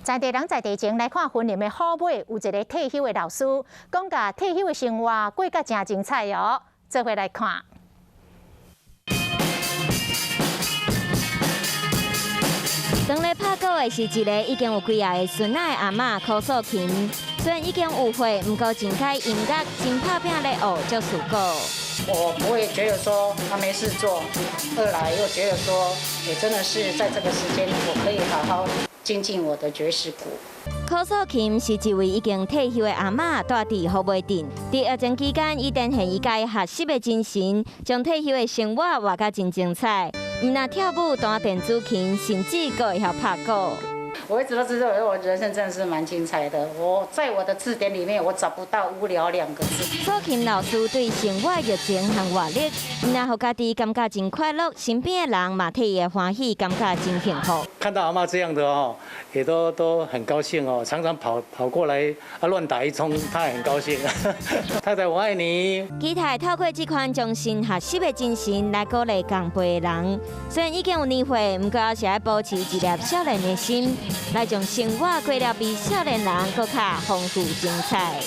在地人在地情來看雲林的虎尾有一个退休的老師，講共退休的生活過甲誠精彩哦。做伙來看。當咧拍鼓的是一个已經有幾仔个孫仔的阿嬤柯素琴，雖然已經有歲，毋過真喜音樂，真拍拚咧學爵士鼓。我不會覺得說他沒事做，二來又覺得說，也真的是在這個時間，我可以好好精進我的爵士鼓。柯素琴是一位已經退休的阿嬤，住佇虎尾鎮。佇疫情期間，伊展現伊家學習的精神，將退休的生活活甲真精彩。毋但跳舞、彈電子琴，甚至閣會曉拍鼓。我一直都知道，我人生真的是蠻精彩的。我在我的字典裡面，我找不到無聊兩個字。素琴老師對生活熱情和活力，毋但予家己感覺真快樂，身邊的人嘛替伊的歡喜，感覺真幸福。看到阿嬤這樣的哦，也都很高興哦，常常跑跑過來啊亂打一通，她也很高興。太太我愛你。期待透過這款終身學習的精神來鼓勵仝輩的人。雖然已經有年歲，毋過猶是愛保持一粒少年的心，來將生活過了比少年人閣較豐富精彩。